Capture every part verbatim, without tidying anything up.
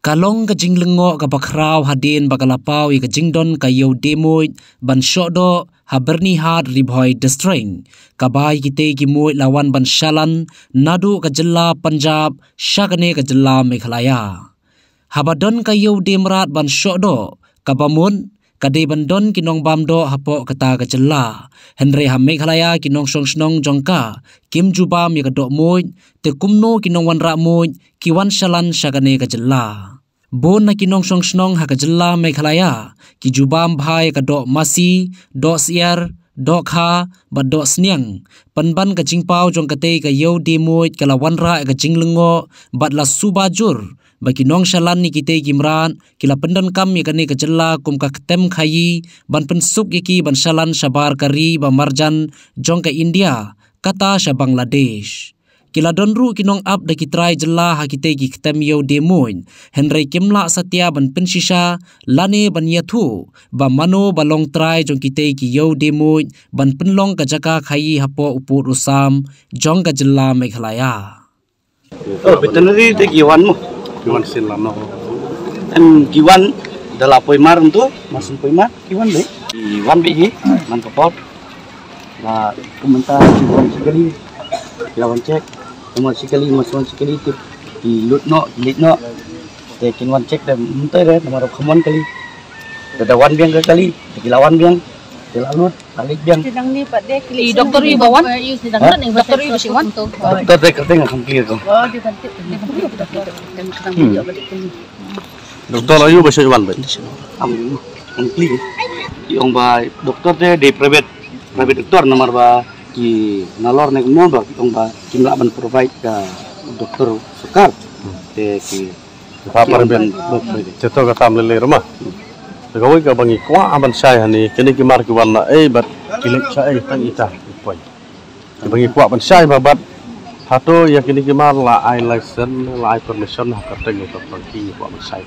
Ka long ka jinglyngngoh kaba khraw hadien ba ka la paw ïa ka jingdon ka Ïew Dieng Muid ban shoh doh ha Byrnihat, Ri Bhoi District, kaba ïa kitei ki muid la wan ban shalan naduh ka jylla Punjab sha kane ka jylla Meghalaya. Haba don ka Ïew Dieng Mrad ban shoh doh, kaba mut ka dei ban don ki nongbam doh hapoh kata ka jylla. Hynrei ha Meghalaya ki nongshong shnong jong ka kim ju bam ïa ka doh muid, te kumno ki nongwanrah muid ki wan shalan sha kane ka jylla. Bun na ki nongshong shnong ha ka jylla Meghalaya ki ju bam bha ïa ka doh masi, doh syiar, doh kha bad doh sniang. Pynban ka jingpaw jong katei ka Ïew Dieng Muid ka la wanrah ïa ka jinglyngngoh bad la suba jur ba ki nongshalan ïa kitei ki mrad ki la pyndonkam ïa kane ka jylla kum ka ktem khaïi ban pynsuk ïa ki ban shalan shabar ka ri ba marjan jong ka India, kata sha Bangladesh. Ki la don ruh ki nongap da ki trai jylla ha kitei ki ktem Ïew Dieng Muid, hynrei kim lah satia ban pynshisha lane ban ïathuh ba mano ba long trai jong kitei ki Ïew Dieng Muid ban pynlong ka jaka khaïi hapoh u pud u sam jong ka jylla Meghalaya. Oh, veterinary te ki wan mo. Ki wan sien lano? Em, ki wan da la poi mar ntu, mar sien poi mar, ki wan be. Ki wan be hi, man ka por. La kumta ki wan sikali, ki la wan check. Kumta sikali, mar sien wan sikali, tip ki lut noh, ki lit noh. Te kin wan check da mynta re, namar kham wan kali. Da da wan biang ka kali, te ki la wan biang, ki la lut. Balik biang. I doktor ïa ba wan? Doktor ïa ba shu wan? Doktor te kyrteng ngam clear ko. Doktor ïa ba shu wan ba? Am, am clear. Ïa ong ba doktor te dei private, private doktor namar ba ki nalor ne kumno ba ong ba kim lah ban provide ka doktor sorkar. Te ki Ba parim ben. Cheto ka tam lele ruma. Ka wei ka ba ngi kwah ban shai hani kini ki mar ki wan na ei bad ki lek sha ei tang ita. Poi. Ka ba ngi kwah ban shai ba bad hato ïa kini ki mar la ai license, la ai permission ha ka teng ka pang ki ngi kwah ban shai.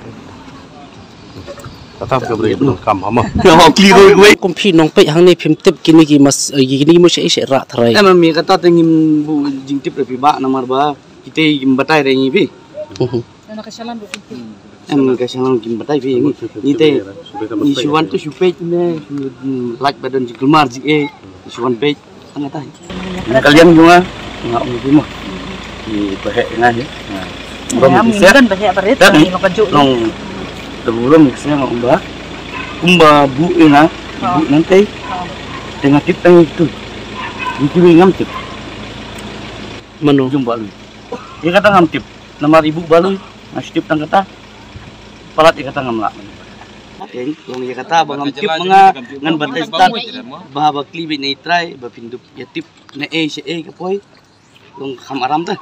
Ka tam ka bri ban kam hama. Ka hok li wei wei. Kum phi nong peit hangne phim tip kini ki mas, eh, kini ki mas ei sha rat tharai. Em mi kata te ngim bu jingtip re phi ba namar ba kita ngim batai re ngi phi. Mhm. Em ka shalom kim batai phi ngi. Ngi te ngi shu wan tu shu peit ne shu, mm, lak ba don jingkulmar ji e shu wan peit. Tang tai. Kalian jong nga nga ong phi mo. Ngi pahek nga hi. Rom ki sek. Kan pahek barit. Ngi ka juk. Long teburom ki sek nga ong ba. Kumba bu e nga bu nang tei. Tengah tip tang itu. Ngi tu ngam tip. Mano? Jumpa lu. Ïa kata ngam tip. Namar ibu balui nga shu tip tang kata. Palat ïa kata ngam lah. Eng, long ïa kata ba ngam tip ma nga ngan batai start. Ba ba kli bit na i trai ba pyndup ïa tip na ei sha ei ka poi. Long kham aram ta.